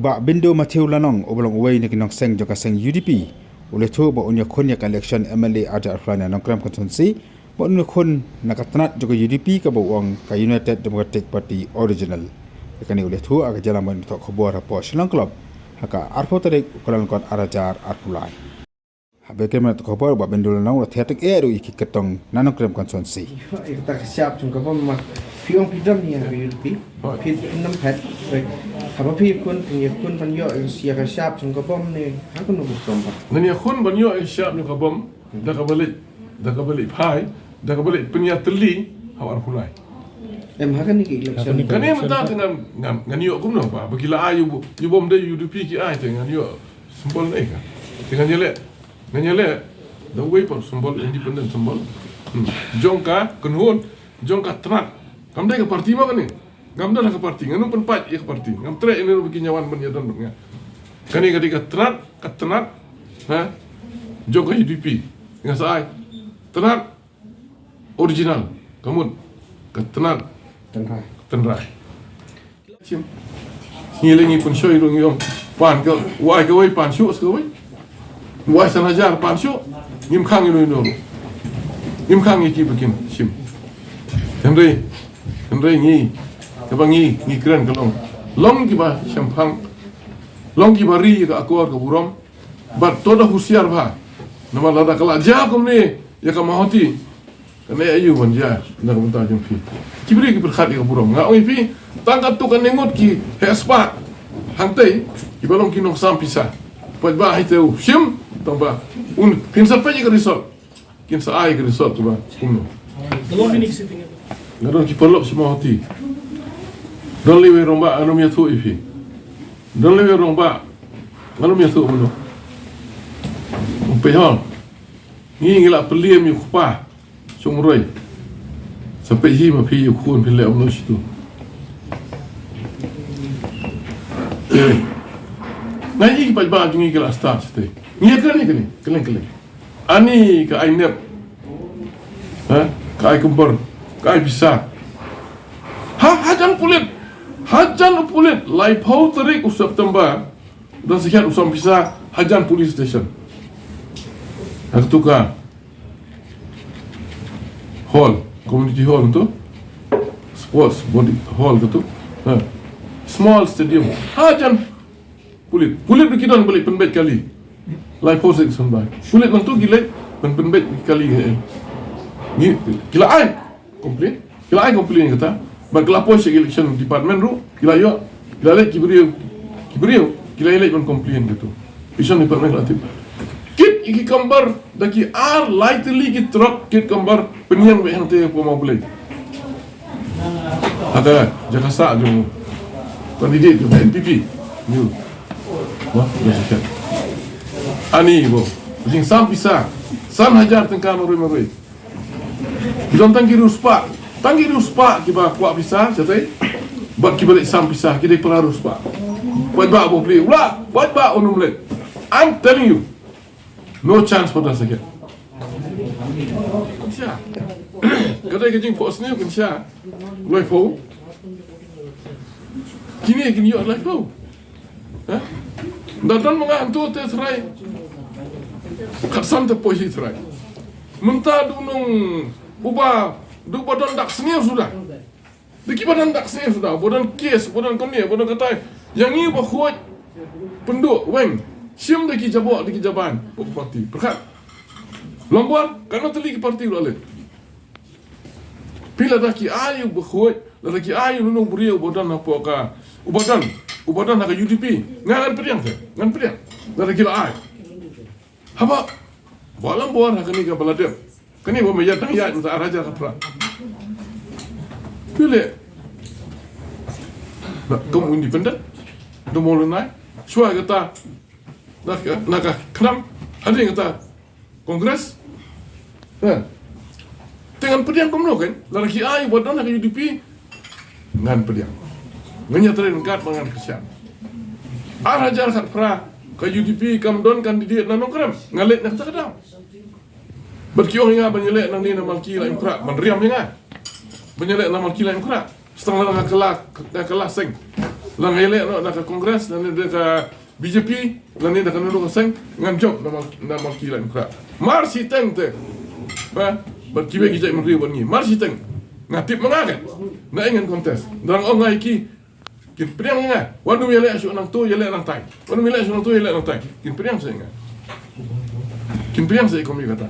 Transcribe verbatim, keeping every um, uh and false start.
Bah Bindo Mathew Lanong, uba long uwei na ki nongseng jong ka seng U D P, u la ïathuh ba un ïakhun ïa ka election M L A ar hajar arphew lai na Nongkrem Constituency, ba un ïakhun na ka tnat jong ka U D P kaba u ong ka United Democratic Party Original. Ïa kane u la ïathuh ha ka jingïalang bad ki nongthoh khubor hapoh Shillong Club ha ka arphew tarik u Kyllalyngkot ar hajar arphew lai. Haba ïakynduh ïa ki nongthoh khubor, Bah Bindo Lanong u la thied tyngeh ruh ïa ki kyrtong na Nongkrem Constituency. Ïa kata ka shap jong ka bom ma phi ong phi don ïa ka U D P. Phi don phet. Haba phi ïakhun, phi ïakhun ban ïoh ïa ka shap jong ka bom ne ha kano ka bom ba? Ngan ïakhun ban ïoh ïa ka shap jong ka bom da kaba leit, da kaba leit phai, da kaba leit pynïatylli ha u arphew lai. Em ha kane ka election. Kane mynta te ngan, ngan, ngan ïoh kumno ba, ba ki la ai ïa u bom, ïa u bom da U D P ki ai te ngan ïoh symbol ne ka. Te ngan ïaleh, ngan ïaleh da uwei pat symbol, independent symbol. Hmm. Jong ka kynhun, jong ka tnat. Kam dei ka parti ma kane. Ngam don ha ka parti, ngan ym pynpait ïa ka parti. Ngam treh ïa une ruh ba kin ïa wan ban ïa don bad nga. Kane ka dei ka tnat, ka tnat, ha? Jong ka U D P. Nga sa ai tnat original, ka mut ka tnat. Tynrai. Tynrai. Shim. Ngi leh ngi pynshoi ruh ngi ong pan ka, u ai kawei pan shuh sa kawei. U ai san hajar pan shuh. Ngim khang ïa uno uno ruh. Ngim khang ïa ki ba kin shim. Hynrei, hynrei ngi, kaba ngi, ngi kren ka long, long kiba shemphang, long kiba ri ïa ka akor ka burom. Bad to da husiar bha. Namar lada ka la jia kumne ïa ka Mawhati, kane aïu ban jia na ka bynta jong phi? Ki briew ki pyrkhat ïa ka burom. Nga ong ïa phi, tang katto katne ngut ki heh spah hangtei, kiba long ki nongsam pisa. Paidbah hi te u shim, tang ba un, kin sa peit ïa ka result. Kin sa ai ka result tu ba kumno. Nga don ki paralok sha Mawhati. Don lei wei rangbah, ngan ym ïathuh ïa phi. Don lei wei rangbah, ngan ym ïathuh mano. Ym peit hon. Ngi, ngi la pynliem ïa u kpa Shongmroi. Sa peit hi ma phi ïa u khun phi leh mano shitu. Te nga ïohi ki paidbah jong ngi ki la stad shatei. Ngi ïa kren ïa kane, kylleng kylleng. Ani ka ai nep. Ha? Ka ai kumbar. Ka ai pisa. Ha, hajan pulit. Hajan u pulit. Laiphew tarik u September. Don sakhiat u sam pisa. Hajan police station. Ha katu ka hall. Community hall tu. Sports body hall katu. Ha. Small stadium. Hajan pulit. Pulit ruh ki don ba leit pynbeit kali. Laiphew six san bai. Pulit nangtu ki leit ban pynbeit kali. Ngi, ki la ai complain. Ki la ai complain kata. Bad ki la poi sha election department ruh. Ki la ïoh. Ki la leit ki briew. Ki briew. Ki la leit ban complain katu. Election department ki la tip. Kit ki kambar da ki ar lai tylli ki truck kit kambar pynïeng beit hangtei hapoh Mawblei. Ha ka jaka sah jong u candidate jong N P P. Ni u. Wah, ïa sakhiat. Ani bo. Jingsam pisa. San hajar tyngka marwei marwei. Ki don tang ki riewspah. Tang ki riewspah kiba kwah pisa, shatei. Bad kiba leit sam pisa, ki dei para riewspah. Paidbah ba pli. Wah, paidbah un ym leit. I'm telling you. No chance for that again. Sha. Ka dei ka jingphohsniew kan sha. Laiphew. Kine kin ïoh laiphew. Ha? Da don ma nga hangto te trai. Khatsan te poi hi trai. Mynta du nong uba, du ba don dak sniew suda. Da kiba don dak sniew suda, ba don kes, ba don kane, ba don katai. Ïa ngi ba khuid pynduh weng. Shim da ki jaboh, da ki jaban. Pok parti. Pyrkhat. Lambor, katno tylli ki parti u la leit. Phi lada ki ai u ba khuid, lada ki ai u nong briew uba don hapoh ka, uba don, uba don ha ka U D P. Nga ngan pdiang te, ngan pdiang. Lada ki la ai. Haba, ba Lambor ha kane kaba la dep. Kane ba me ïa tang ïa mynta ar hajar khatphra. Phi leh. Na, kum u independent. Da Mawlynnai. Shuwa kata. Na ka, na ka KHNAM. Hadien kata Congress. Ha. Te ngan pdiang kumno kan. Lada ki ai ba don ha ka U D P. Ngan pdiang. Ngan ïatrei ryngkat bad ngan kyrshan. Ar hajar khatphra ka U D P kam don candidate na Nongkrem. Nga leit na kata ka daw. Bad ki ong ïa nga ban ïaleh nangne na Malki Laitumkhrah ban riam ïa nga. Ban ïaleh na Malki Laitumkhrah. Sa tang lada nga kylla, nga kylla seng. Lane ïaleh noh na ka Congress, lane da ka B J P, lane da kano kano ka seng, ngan jop na Mal-, na Malki Laitumkhrah. Mar shiteng te. Ba, bad kiwei ki jaitbynriew bad ngi. Mar shiteng. Nga tip ma nga kan. Naei ngan contest. Dang ong nga ïa ki. Kin pdiang ïa nga. Wat nym ïaleh shuh nangto, ïaleh nangtai. Wat nym ïaleh shuh nangto, ïaleh nangtai. Kin pdiang shuh ïa nga. Kin pdiang shuh kum ïa kata.